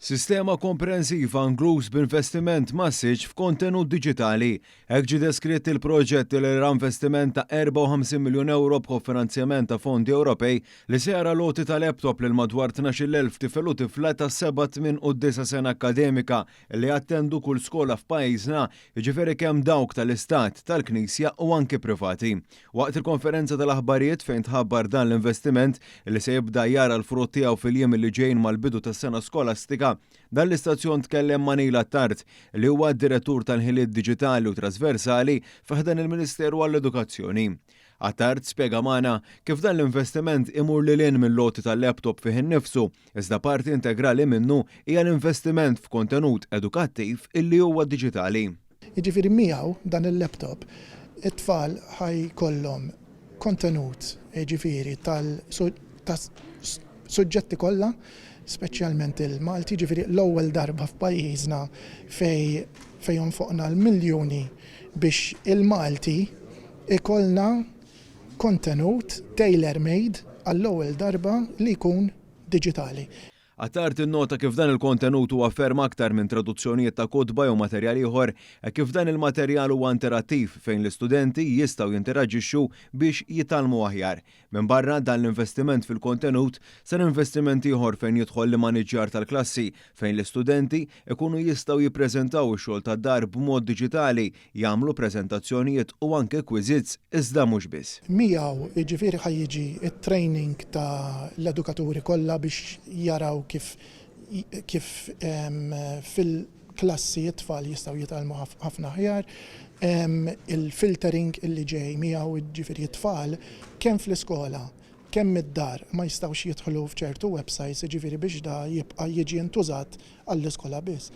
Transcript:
Sistema komprensiva inkluż b'investiment massiċ f'kontenut diġitali. Hekk ġie deskritt il-proġett li ra investiment ta' 54 miljun ewro b'kofinanzjament ta' fondi Ewropej li se jara l-għoti ta' laptop lil madwar 12,000 tifel u tifla ta' seba', tmien u disa' sena akkademika li jattendu kull skola f'pajjiżna, jiġifieri kemm dawk tal-Istat, tal-Knisja u anki privati. Waqt il-konferenza tal-aħbarijiet fejn tħabbar dan l-investiment, li se jibda jara l-frott tiegħu fil-jiem li ġejjin mal-bidu tas-sena skolastika, dan l-istazzjon tkellem ma' Neil Attard, li huwa d-Direttur tal-Ħiliet Diġitali u Trasversali fi ħdan il-Ministeru għall-Edukazzjoni. Attard spjega magħna kif dan l-investiment imur lil hinn mill-għoti tal-laptop fih innifsu, iżda parti integrali minnu hija l-investiment f'kontenut edukattiv illi huwa diġitali. Jiġifieri miegħu dan il-laptop it-tfal ħa jkollhom kontenut jiġifieri tal tas-suġġetti kollha, speċjalment il-Malti, jiġifieri l-ewwel darba f'pajjiżna fejn fejn jonfoqna l-miljuni biex il-Malti ikollna kontenut tailor made għall-ewwel darba li jkun diġitali. Attard innota kif dan il-kontenut huwa ferm aktar minn traduzzjonijiet ta' kotba jew materjal ieħor, hekk kif dan il-materjal huwa interattiv fejn l-istudenti jistgħu jinteraġixxu biex jitgħallmu aħjar. Minbarra dan l-investiment fil-kontenut, sar investiment ieħor fejn jidħol l-immaniġġjar tal-klassi, fejn l-istudenti jkunu jistgħu jippreżentaw ix-xogħol tad-dar b'mod diġitali, jagħmlu preżentazzjonijiet u anke quizzes, iżda mhux biss. Miegħu, jiġifieri ħa jiġi t-training ta' l-edukaturi kollha biex jaraw kif kif fil-klassi t-tfal jistgħu jitgħallmu ħafna aħjar. Il-filtering illi ġej miegħu, jiġifieri t-tfal kemm fl-iskola kemm mid-dar ma jistgħux jidħlu f'ċertu websajts, jiġifieri biex da jibqa' jiġi ntużat għall-iskola biss.